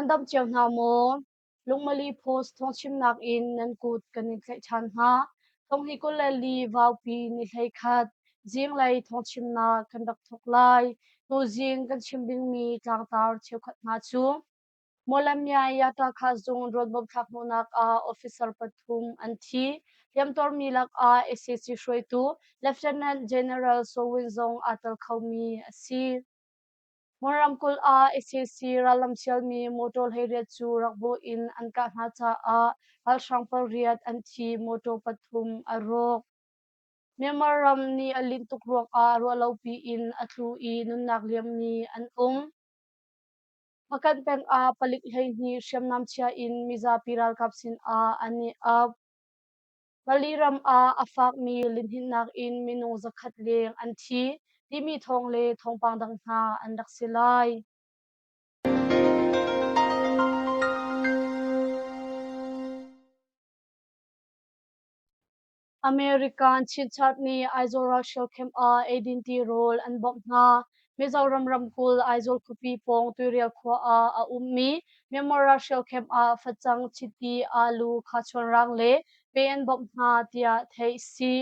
Nan dam cio hna maw? Lungmali Post thawngchimnak in nan kut kan in tlaih ṭhan hna. Thonghni 24 vaupi ni 11 zinglei thawngchimnak kan rak thawk lai. Tuzing kan chim dingmi tlangtar cheukhat hna cu Mawlamyine Yataka zung rawn thlak hnawhnak ah officer pathum an thi. Hliamtuarmi lakah sac hruaitu Lieutenant General Soe Win zong aa tel khomi a si. Mon ramkulh ah sac rallam sialmi motor 18 cu rakbawh in an kah hna caah ralhrang pariat an thi, motor pathum a rawk. Myanmar ram ni a linh tuk ruangah ruahlopi in a tlu i nunnak liammi an um. Hpakant peng ah palik 12 hriamnam chia in mizapi ralkap sinah an i ap. Mali ram ah a fakmi lihninhnak in minung 100 leng an thi timi thawng le thawngpang dang hna an rak si lai. American chinchap nih Aizawl ralhrial camp ah eidin tirawl an bawmh hna. Mizoram ramkulh Aizawl khuapi pawng Tuirial khua ah a ummi Myanmar ralhrial camp ah facang, chiti, aalu, khachuan le pe an bawmh hna tiah theih a si.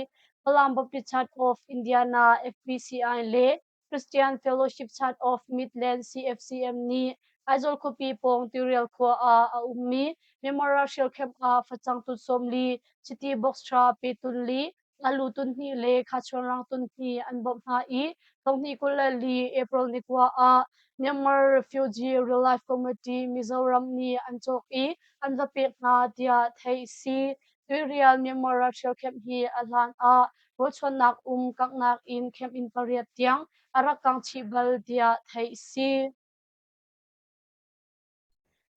Falam Baptist Church of Indiana FBCI le Christian Fellowship Church of Midland CFCM nih Aizawl khuapi pawng Tuirial khua ah a ummi Myanmar ralhrial camp ah facang tun 40, chiti box ṭha pe tun li, alu tun hnih le khachuan rang tun hnih an bawmh hna i 2024 April ni kua ah Myanmar Refugee Relief Committee Mizoram nih an cawk i an va pek hna tiah theih a si. Tuirial Myanmar ralhrial camp hi a hlan ah rawlchuannak um kanghnak in camp inn pariat tiang a rak kang chih bal tiah theih a si.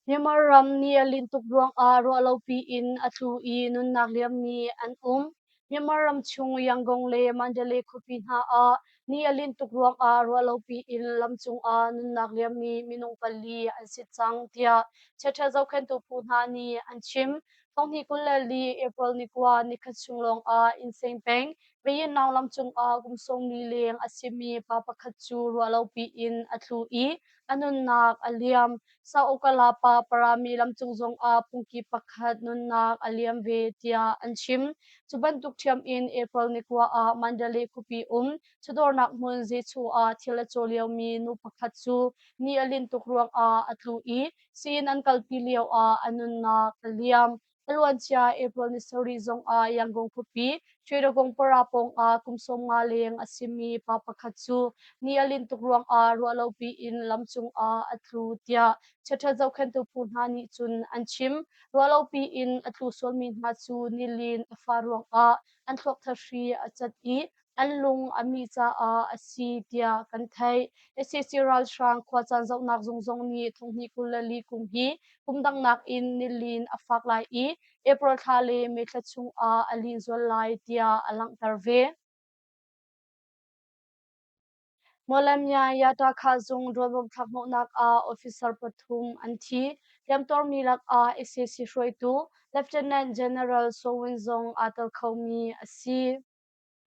Myanmar ram ni a linh tuk ruangah ruahlopi in a tlu i nunnak liammi an um. Myanmar ram chung Yangon le Mandalay khuapi hna ah ni a linh tuk ruangah ruahlopi in lam cungah nunnak liammi minung pali an si cang tiah chiaṭha zohkhenhtu phu hna nih an chim. 2024 April ni kua nikhat chung lawngah Insein peng Bayinnaung lam cungah kum 40 leng a simi pa pakhat cu ruahlopi in a tlu i a nunnak a liam. Saokalapa Parami lamcung zongah phungki pakhat nunnak a liam ve tiah an chim. Cu bantuk ṭhiam in April ni kua ah Mandalay khuapi um chawdawrnak hmun Zechu ah thil a caw liomi nu pakhat cu ni a linh tuk ruangah a tlu i sii-inn an kalpi lioah a nunnak a liam. A luancia April ni sarih zongah Yangon khuapi Shwedagon para pawngah kum 50 leng a simi pa pakhat cu ni a linh tuk ruangah ruahlopi in lam cungah a tlu tiah chiaṭhat zohkhenhtu phu hna nih cun an chim. Ruahlopi in a tlu sualmi hna cu nilin a fah ruangah an thluak thahri a cat i an lung a mih caah a si tiah kan theih. Sac ralhrang khuacaan zohnak zung zong nih 2024 kum hi kum dang nakin nilin a fak lai i April thla le May thla chungah a lin zual lai tiah a langhter ve. Mawlamyine Yataka zung rawlbawm thlak hnawhnak ah officer pathum an thi. Hliamtuarmi lakah sac hruaitu Lieutenant General Soe Win zong aa tel khomi a si.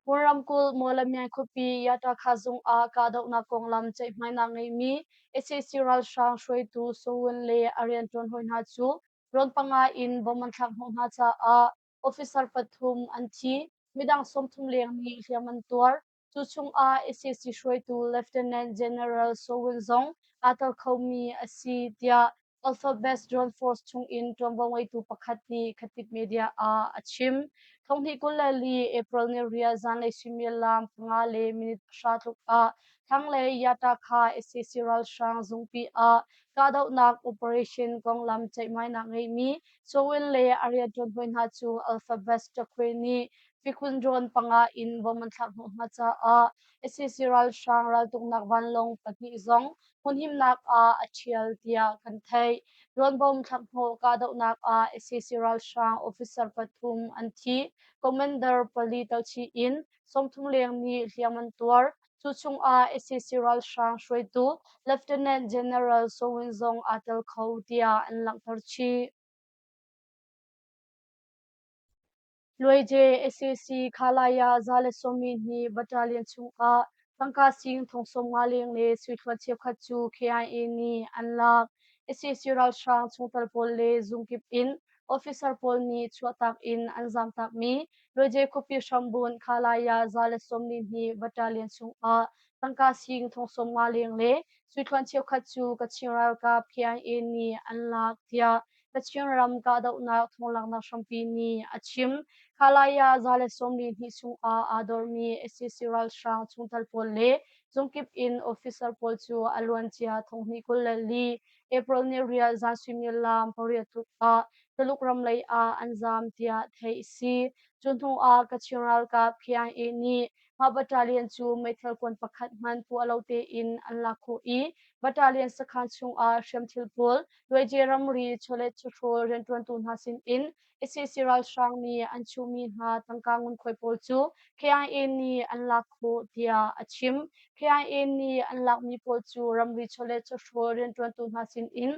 Kawl ramkulh Mawlamyine khuapi Yataka zung ah kahdohnak konglam ceihmainak ngeimi sac ralhrang hruaitu Soe Win le a rianṭuan hawi hna cu rawn panga in bomb an thlak hnawh hna caah officer pathum an thi, midang 30 leng nih hliam an tuar. Cu chungah sac hruaitu Lieutenant General Soe Win zong aa tel khomi a si, tiah Alphabet Drone Force chungin ṭuanvo ngeitu pakhat nih Khatib Media ah a chim. 2024 April ni riat zanlei suimilam panga le minute pahra tluk ah thlanglei Yataka sac ralhrang zungpi ah kahdohnak operation konglam ceihmainak ngeimi Soe Win le a rianṭuan hawi hna cu Alphabet Takwe nih Fikun drone panga in bom an thlak hnawh hna caah sac ralhrang raltuknak vanlawng pahnih zong hmunhimnak ah a ṭhial tiah kan theih. Drone bom thlakhnawh kahdohnak ah sac ralhrang officer pathum an thi. Commander pali telchih in 30 leng nih hliam an tuar. Cu chungah sac ralhrang hruaitu Lieutenant General Soe Win zong aa tel kho tiah an langhter chih. Luaije sac Khalaya 112 Battalion chungah tangka sing 50,000 leng le suithluan cheukhat cu KIA nih an lak. Sac ralhrang chungtel pawl le zungkip in officer pawl nih chuahtak in an zamtakmi Luaje khuapi hrambun Khalaya 142 Battalion chungah tangka sing thong 50 leng le suithluan cheukhat cu Kachin ralkap KIA nih an lak tiah Kachin ram kahdohnak thawnglaknak hrampi nih a chim. Khalaya 142 chungah aa dormi sac ralhrang chungtel pawl le zungkip in officer pawl cu a luancia thonghnih 24 April ni riat zan suimilam 8 tluk ah Tuluk ram lei ah an zaam tiah theih a si. Cu hnu ah Kachin ralkap KIA nih mah battalion cu meithal kuan pakhat hmanh puah lo tein an lak khawh i battalion sakhan chungah hriamthil pawl Luaije ramri chawlet chawhrawl rianṭuantu hna sinin sac ralhrang nih an chuhmi hna tangka ngunkhuai pawl cu KIA nih an lak khawh tiah a chim. KIA nih an lakmi pawl cu ramri chawlet chawhrawl rianṭuantu hna sinin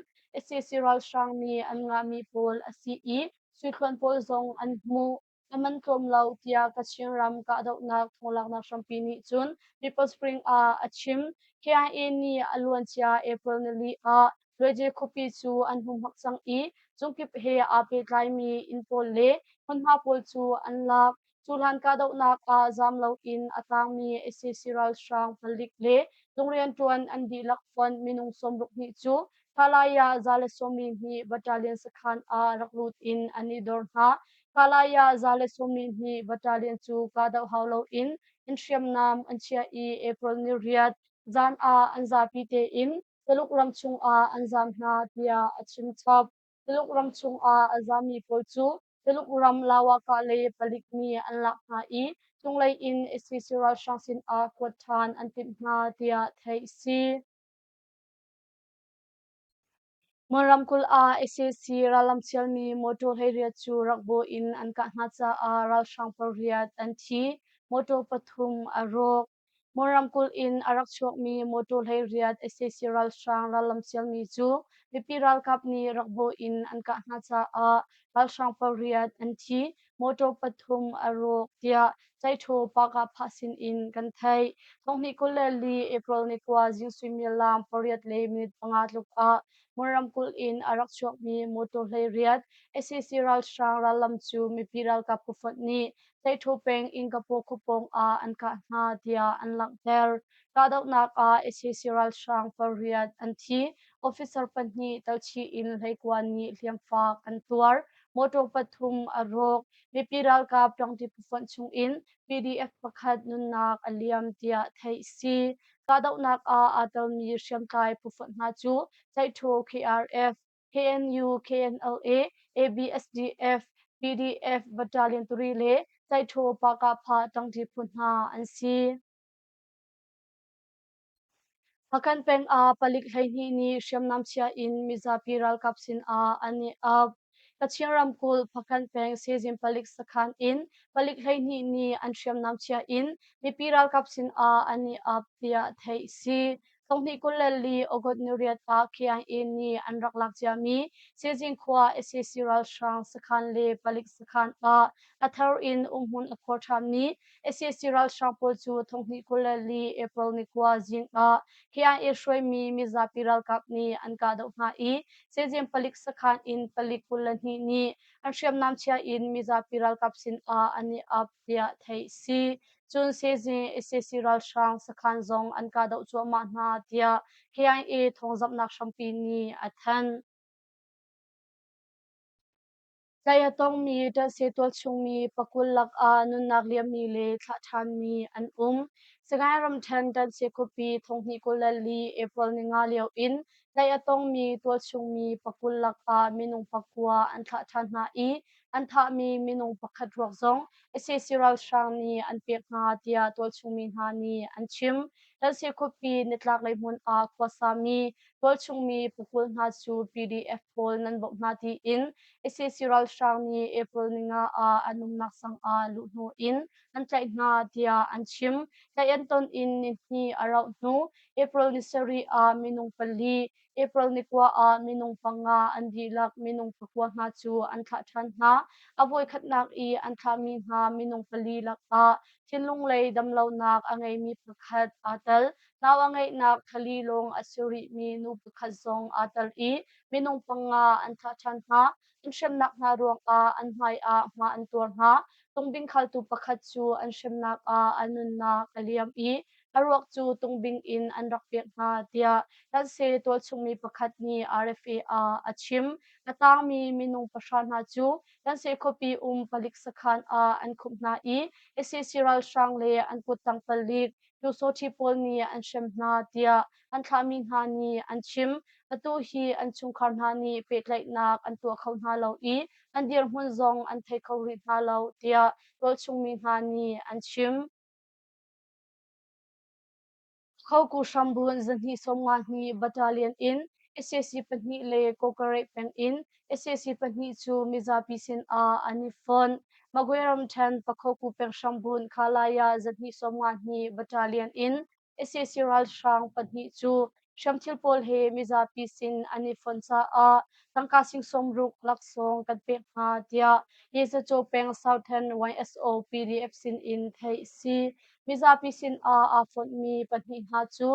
sac ralhrang nih an ngahmi pawl a si i suithluan pawl zong an hmuh. A man tlawm lo tiah Kachin ram kahdohnak thawnglaknak hrampi nih cun People's Spring ah a chim. KIA nih a luancia April nili ah Luaje khuapi cu an humhak cang i zungkip he aa pehtlaimi inn pawl le hmunhma pawl cu an lak. Cu hlan kahdohnak ah zaam loin a tangmi sac ralhrang palik le zung rianṭuan an dihlak fonh minung 62 cu Kalaya 112 Battalion sakhan ah rak lut in an i dor hna. Kalaya 112 Battalion cu kahdoh hau loin in hriamnam an chiah i April ni 8 zan ah an zapi tein Tuluk ram chungah an zaam hna tiah a chim chap. Tuluk ram chungah a zaammi pawl cu Tuluk ram Lawakah le palik nih an lak hna i cunglei in sac ralhrang sinah kuat ṭhan an timh hna tiah theih a si. Mon ramkulh ah sac rallam thialmi motor 18 cu rakbaw in an kah hna caah ralhrang pariat an thi, motor pathum a rawk. Mon ramkulh in a rak chuakmi motor 18 sac ralhrang rallam thialmi cu mipi ralkap nih rakbaw in an kah hna caah ralhrang pariat an thi, motor pathum a rawk tiah Caiṭhaw Pahkahphah sinin kan theih. 2024 April ni 9 zing suimilam 8 le minute 5 tluk ah Mon ramkulh in a rak chuakmi motor 18 sac ralhrang rallam cu mipi ralkap phufonh nih Caiṭhaw peng Ingkapaw khuapawng ah an kah hna tiah an langhter. Kahdohnak ah sac ralhrang pariat an thi, officer pahnih telchih in 19 nih hliamfak an tuar. Motor pathum a rawk. Mipi ralkap ṭangṭi phufonh chungin PDF pakhat nunnak a liam tiah theih a si. Kahdohnak ah aa telmi hriamtlai phufonh hna cu Tlaihṭhu KRF, KNU, KNLA, ABSDF, PDF Battalion 3 le Tlaihṭhu Pahkahphah ṭangṭi phu hna an si. Hpakant peng ah palik 12 nih hriamnam chia in mizapi ralkap sinah an i ap. Kachin ramkulh Hpakant peng Sezin palik sakhan in palik 12 nih an hriamnam chia in mipi ralkap sinah an i ap tiah theih a si. 2024 August ni 8 ah KIA nih an rak lak ciami Sezin khua sac ralhrang sakhan le palik sakhan ah a thar in umhmun a khuar ṭhanmi sac ralhrang pawl cu 2024 April ni 9 zing ah KIA hruaimi mizapi ralkap nih an kahdoh hna i Sezin palik sakhan in palik 22 nih an hriamnam chia in mizapi ralkap sinah an i ap tiah theih a si. Cun Sezin sac ralhrang sakhan zong an kahdoh cuahmah hna tiah KIA thawngzamhnak hrampi nih a thanh. Tlaih a tongmi ṭanhse tualchungmi pakul lakah nunnak liammi le thlah ṭhanmi an um. Sagaing ramṭhen ṭanhse khuapi 2024 April 5 lio in tlaih a tongmi tualchungmi pakul lakah minung pakua an thlah ṭhan hna i an thahmi minung pakhat ruak zong sac ralhrang nih an pek hna tiah tualchungmi hna nih an chim. Ṭanhse khuapi nitlaklei hmun ah khuasami Tualchungmi pakul hna cu PDF pawl nan bawmh hna tiin sac ralhrang nih April 5 ah an umnak sang ah luh hnu in an tlaih hna tiah an chim. Tlaih an ton in nihnih a rauh hnu April ni 7 ah minung pali. April ni 9 ah minung 5 an dihlak minung 9 hna cu an thlah ṭhan hna. A voikhatnak i an thlahmi hna minung 4 lakah thinlung lei damlonak a ngeimi pakhat aa tel. Nau a ngeihnak thali lawng a si rihmi nu pakhat zong aa tel i minung 5 an thlah ṭhan hna. An hremnak hna ruangah an hmaiah hma an tuar hna. Tungbing khaltu pakhat cu an hremnak ah a nunnak a liam i a ruak cu tungbing in an rak pek hna tiah Tanse tualchungmi pakhat nih RFA ah a chim. A tangmi minung 9 hna cu Tanse khuapi um palik sakhan ah an khumh hna i sac ralhrang le an kuttang palik Pyusawṭhi pawl nih an hrem hna tiah an thlahmi hna nih an chim. Atu hi an chungkhar hna nih pehtlaihnak an tuah kho hna lo i an dirhmun zong an thei kho rih hna lo tiah tualchungmi hna nih an chim. Khoku hrambun 252 Battalion in sac 2 le Kawkareh peng in sac 2 cu mizapi sinah an i fonh. Magwe ramṭhen Pakhoku peng hrambun Khalaya 252 Battalion in sac ralhrang 2 cu hriamthil pawl he mizapi sin an i fonh caah tangka sing 60 laksawng kan pek hna tiah Yezaco peng Southern YSO PDF sin in theih a si. Mizapi sinah aa fonhmi 2 hna cu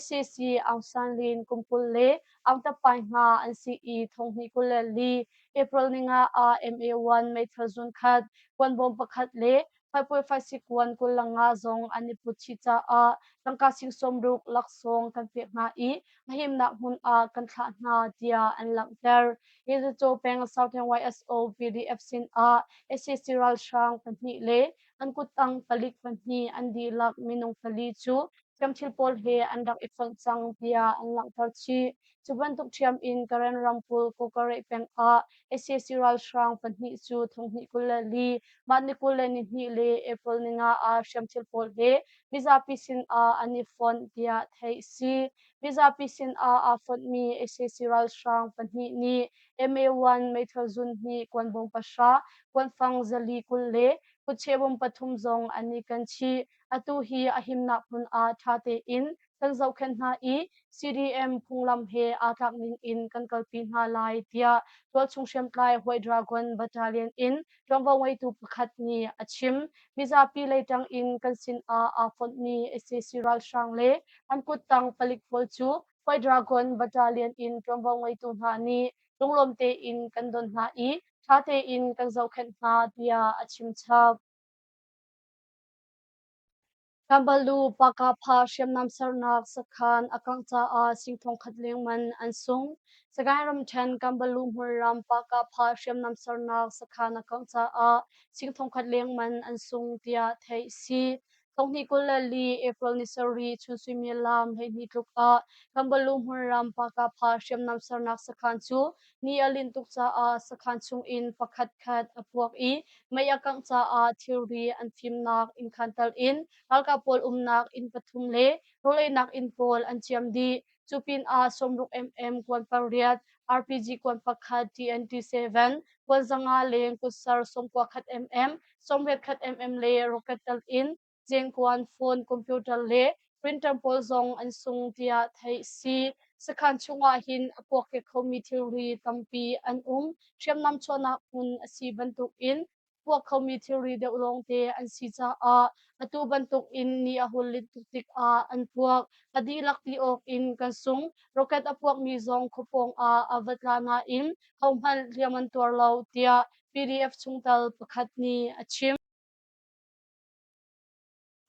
sac Aung San Lin kum 20 le Aung Tat Pai hna an si i 2024 April 5 ah MA1 meithal zunkhat, kuanbawm pakhat le 5.56 kuan 25 zong an i put chih caah tangka sing 60 laksawng kan pek hna i a himnak hmun ah kan thlah hna tiah an langhter. Yezaco peng Southern YSO PDF sinah sac ralhrang 2 le an kuttang palik 2 an dihlak minung 4 cu hriamthil pawl he an rak i fonh cang tiah an langhter chih. Cu bantuk ṭhiam in Karen ramkulh Kawkareh peng ah sac ralhrang 2 cu 2024 mah ni 22 le April 5 ah hriamthil pawl he mizapi sinah an i fonh tiah theih a si. Mizapi sinah aa fonhmi sac ralhrang 2 nih MA1 meithal zun hnih kuanbawm 9, kuanfang 420 le kutchehbawm 3 zong an i ken chih. Atu hi a himnak hmun ah ṭha tein kan zohkhenh hna i CDM phunglam he aa tlak ning in kan kalpi hna lai tiah tualchung hriamtlai White Dragon Battalion in ṭuanvo ngeitu pakhat nih a chim. Mizapi lei ṭang in kan sinah aa fonhmi sac ralhrang le an kuttang palik pawl cu White Dragon Battalion in ṭuanvo ngeitu hna nih lunglawm tein kan don hna i ṭha tein kan zohkhenh hna tiah a chim chap. Kambalu Pakapha hriamnam sernak sakhan a kangh caah sing 1000 leng man an sung. Sagaing ramṭhen Kambalu hmunram Pakapha hriamnam sernak sakhan a kangh caah sing 1000 leng man an sung tiah theih a si. 2024 April ni 7 chun suimilam 12 tluk ah Kambalu hmunram Pakapha hriamnam sernak sakhan cu ni a linh tuk caah sakhan chungin pakhat khat a puak i mei a kangh caah thilri an fimnak innkhan tal in ralkap pawl umnak inn 3 le rawleinak inn pawl an ciam dih. Cu pinah 60 mm kuan 8, RPG kuan 1, TNT-7 kuan 5 leng kutsar 91 mm, 81 mm le rocket tal in Jengkuan phone, computer le printer pawl zong an sung tiah theih a si. Sakhan chungah hin a puakkek khomi thilri tampi an um. Hriamnam chuahnak hmun a si bantukin puak khomi thilri deuh lawngte an si caah atu bantukin ni a hun linh tuk tikah an puak. A dihlak ti awk in kan sung. Rocket a puakmi zong khuapawng ah a va tla nain hohmanh hliam an tuar lo tiah PDF chungtel pakhat nih a chim.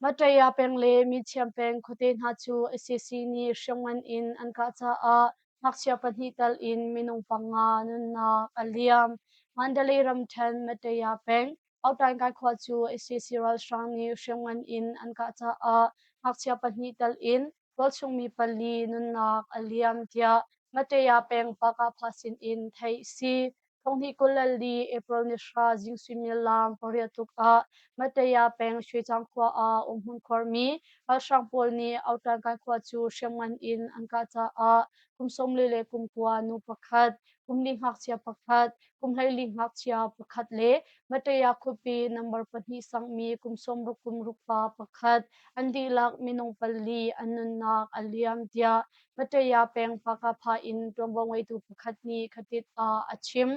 Mataya peng le Mithiam peng khuate hna cu sac nih hriamngan in an kah caah ngakchia 2 tal in minung 5 nunnak a liam. Mandalay ramṭhen Mataya peng Autaingkai khua cu sac ralhrang nih hriamngan in an kah caah ngakchia 2 tal in tualchungmi 4 nunnak a liam tiah Mataya peng Pakapha sin in theih a si. 2024 April ni 9 zing suimilam 8 tluk ah Mataya peng Shwechang khua ah umhmun khuarmi ralhrang pawl nih Autaingkai khua cu hriamngan in an kah caah kum 29 nu pakhat, kum li ngakchia pakhat, kum 14 ngakchia pakhat le Mataya khuapi number 2 sangmi kum 66 pa pakhat an dihlak minung pali an nunnak a liam tiah Mataya peng Pakapha in ṭuanvo ngeitu pakhat nih khatit ah a chim.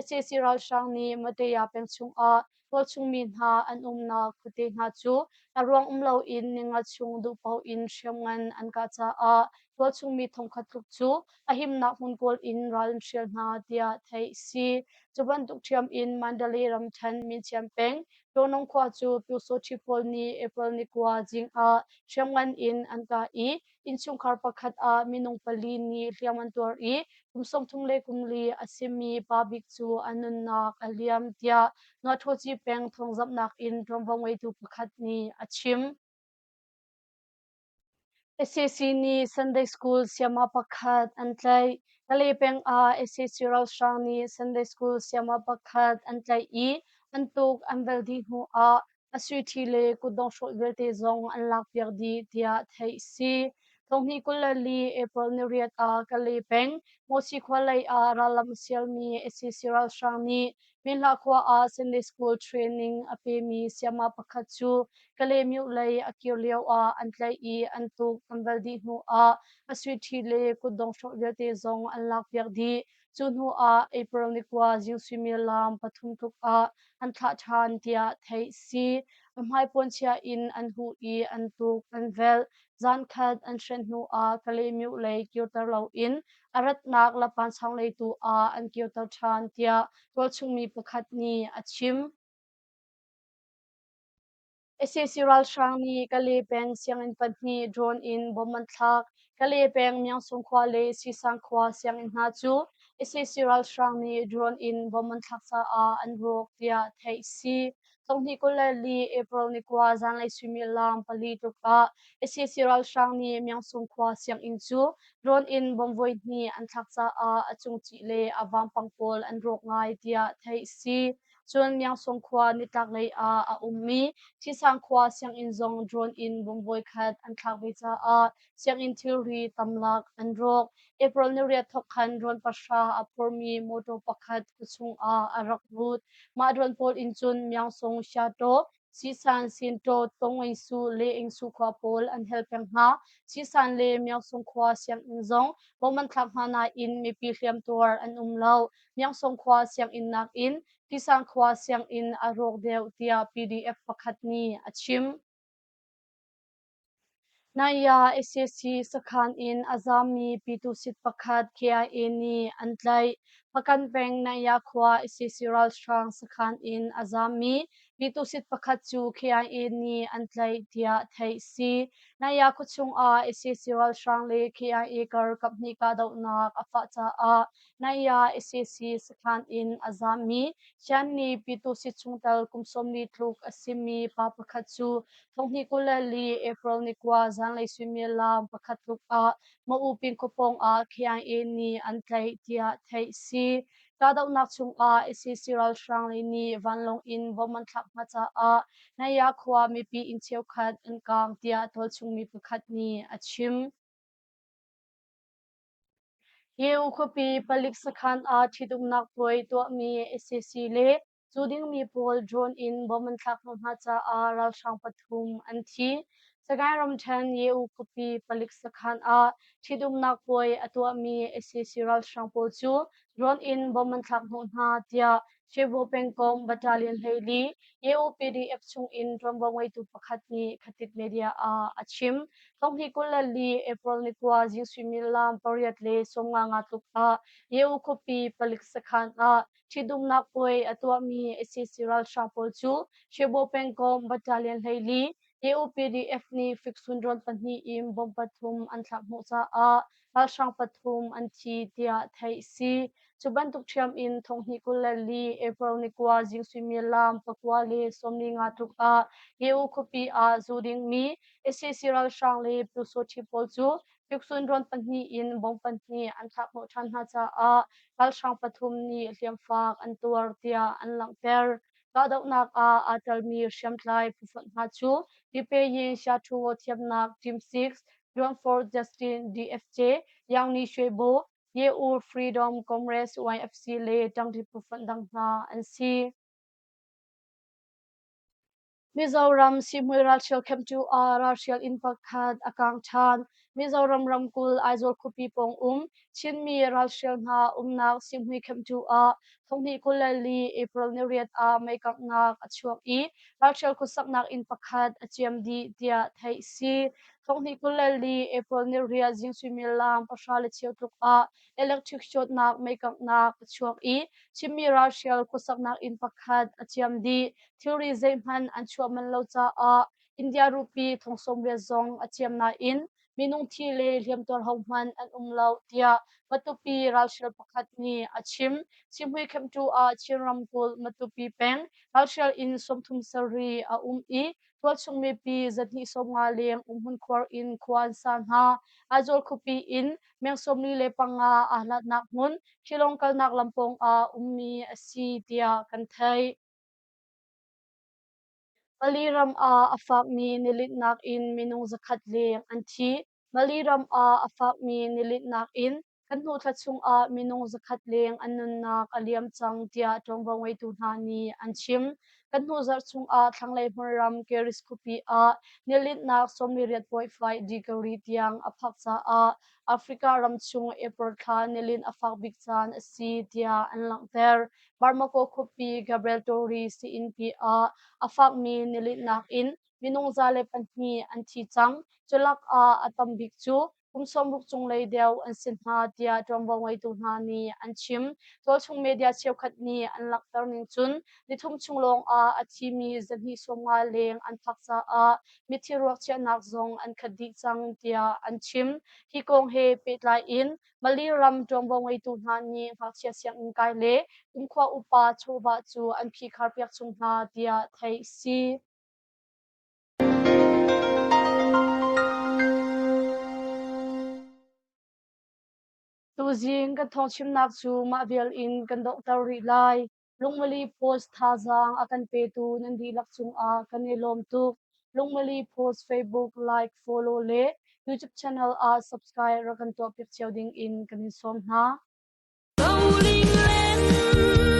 Sac ralhrang nih Mataya peng chungah tualchungmi hna an umnak khuate hna cu a ruang um loin ninga chung duhpaoh in hriamngan an kah caah tualchungmi thongkhat tluk cu a himnak hmun kawl in ral an hrial hna tiah theih a si. Cu bantuk ṭhiam in Mandalay ramṭhen Minchiam peng Tonong khua cu Pyusawṭhi pawl nih April ni 9 zing ah hriamngan in an kah i innchungkhar pakhat ah minung pali nih hliam an tuar i kum 34 a simi pa bik cu a nunnak a liam tiah Nuaṭhawci peng thawngzamhnak in ṭuanvo ngeitu pakhat nih a chim. Sac nih Sunday School sayama pakhat an tlaih. Kalay peng ah sac ralhrang nih Sunday School sayama pakhat an tlaih i an tuk an velh dih hnu ah a suiṭhi le kutdong hrawh vialte zong an lakpiak dih tiah theih a si. 2024 April ni riat ah Kalay peng Mawsi khua lei ah rallam a sialmi sac ralhrang nih Minhla khua ah Sunday School training a pemi sayama pakhat cu Kalaymyo lei a kir lio ah an tlaih i an tuk an val dih hnu ah a suiṭhi le kutdong hrawh vialte zong an lakpiak dih. Cu hnu ah April ni 9 zing suimilam 3 tluk ah an thlah ṭhan tiah theih si. A hmai puanchia in an huh i an tuk an velh. Zankhat an hren hnu ah Kalaymyo lei kirter loin a ratnak Lapansang lei tu ah an kirter ṭhan tiah tualchungmi pakhat nih a chim. Sac ralhrang nih Kalay peng sianginn pahnih drone in bomb an thlak. Kalay peng Myangsung khua le Sisang khua sianginn hna cu sac ralhrang nih drone in bomb an thlak caah an rawk tiah theih a si. 2024 April ni 9 zanlei suimilam 4 tluk ah sac ralhrang nih Myangsung khua sianginn cu drone in bomb voihnih an thlak caah a cungcih le a vampang pawl an rawk ngai tiah theih a si. Cun Myangsung khua nitlaklei ah a ummi Thisang khua sianginn zong drone in bomb voikhat an thlak ve caah sianginn thilri tamlak an rawk. April ni 8 thawk khan drone 0 a phurmi motor pakhat khuachung ah a rak lut. Mah drone pawl in cun Myangsung, Sha-taw, Sisan, Sintaw, Tongingsu le Ingsu khua pawl an hel peng hna. Sisan le Myangsung khua sianginn zong bomb an thlak hna nain mipi hliamtuar an um lo. Myangsung khua sianginn nakin Tisang khua sianginn a rawk deuh tiah PDF pakhat nih a chim. Naya sac sakhan in a zaammi Pyitusit pakhat KIA nih an tlaih. Hpakan peng Naya khua sac ralhrang sakhan in a zaammi Pyitusit pakhat cu KIA nih an tlaih tiah theih a si. Naya khuachung ah sac ralhrang le KIA kar kaphnih kahdohnak a fah caah Naya sac sakhan in a zaammi Shanni Pyitusit chungtel kum 40 tluk a simi pa pakhat cu 2024 April ni 9 zanlei suimilam 1 tluk ah Maupin khuapawng ah KIA nih an tlaih tiah theih a si. Kahdohnak chungah sac ralhrang lei nih vanlawng in bomb an thlak hna caah Naya khua mipi inn cheukhat an kaang tiah tualchung mi pakhat nih a chim. EU khuapi palik sakhan ah ṭhitumnak puai tuahmi sac le Cu dingmi pawl drone in bomb an thlak hnawh hna caah ralhrang pathum an thi. Sagaing ramṭhen Ye-U khuapi palik sakhan ah ṭhitumnak puai a tuahmi sac ralhrang pawl cu drone in bomb an thlak hnawh hna tiah Shebo pengkomh Battalion 14 Ye-U PDF chungin ṭuanvo ngeitu pakhat nih Khatit Media ah a chim. 2024 April ni 9 zing suimilam 8:55 tluk ah Ye-U khuapi palik sakhan ah Ṭhitumnak puai a tuahmi sac ralhrang pawl cu Shebo pengkomh Battalion 14 AOPDF nih fiksun drone pahnih in bomb pathum an thlak hnawh caah ralhrang pathum an thi tiah theih a si. Cu bantuk ṭhiam in 2024 April ni 9 zing suimilam 9:45 tluk ah EU khuapi ah zu dingmi sac ralhrang le Pyusawṭhi pawl cu Tuksun rawn pahnih in bawm pahnih an thlak hnawh ṭhan hna caah ralhrang pathum nih hliamfak an tuar tiah an langhter. Kahdohnak ah aa telmi hriamtlai phufonh hna cu Tipeyin Shathuo thiamnak Team 6, Drone for Justin DFJ, Yang Ni Shwe Ye-U Freedom Congress YFC le ṭangṭi phufonh dang hna an si. Mizoram sihmui ralhrial kemtu ah ralhrial inn pakhat a kang ṭhan. Mizoram ramkulh Aizawl khuapi pawng um Chinmi ralhrial hna umnak sihmui kemtu ah thonghnih 24 April ni riat ah meikanghnak a chuak i ralhrial khuasaknak inn pakhat a ciam dih tiah theih si. Thonghnih 24 April ni riat zing suimilam pahra le cheu tluk ah electric shortnak meikanghnak a chuak i Chinmi ralhrial khuasaknak inn pakhat a ciam dih. Thilri zeihmanh an chuah manh lo caah India rupee thong 80 zong a ciam nain minung thi le hliamtuar hohmanh an um lo tiah Matupi ralhrial pakhat nih a chim. Cihmui khemtu ah Chin ramkulh Matupi peng ralhrial inn 37 a um i tualchung mipi zahnih 50 leng umhmun khuar in khua an sa hna. Aizawl khuapi in meng 45 aa hlatnak hmun Shillong kalnak lam pawng ah ummi a si tiah kan theih. Mali ram ah a fakmi nilinhnak in minung 100 leng an thi. Mali ram ah a fakmi nilinhnak in kan hnu thla chungah minung 100 leng an nunnak a liam cang tiah ṭuanvo ngeitu hna nih an chim. Kan hnu zarh chungah thlanglei hmunram Keris khuapi ah nilinhnak 48.5 degree tiang a phak caah Africa ram chung April thla nilin a fak bik caan a si tiah an langhter. Bamako khuapi Gabriel Tory siinnpi ah a fakmi nilinhnak in minung 102 an thi cang. Culak ah a tam bik cu kum 60 cunglei deuh an si hna tiah ṭuanvo ngeitu hna nih an chim. Tualchung media cheukhat nih an langhter ning cun nithum chung lawng ah a thimi zahnih 50 leng an phak caah mithi ruak chiahnak zong an khat dih cang tiah an chim. Hi kong he pehtlai in Mali ram ṭuanvo ngeitu hna nih ngakchia sianginn kai le kumkhua upa chawva cu an phihkhar piak chung hna tiah theih si. Tuzing kan thawngchimnak cu mah vial in kan donghter rih lai. Lungmali Post thazaang a kan petu nan dihlak cungah kan i lawm tuk. Lungmali Post Facebook like, follow le YouTube channel ah subscribe rak kan tuahpiak cio ding in kan in sawm hna. Rolling land.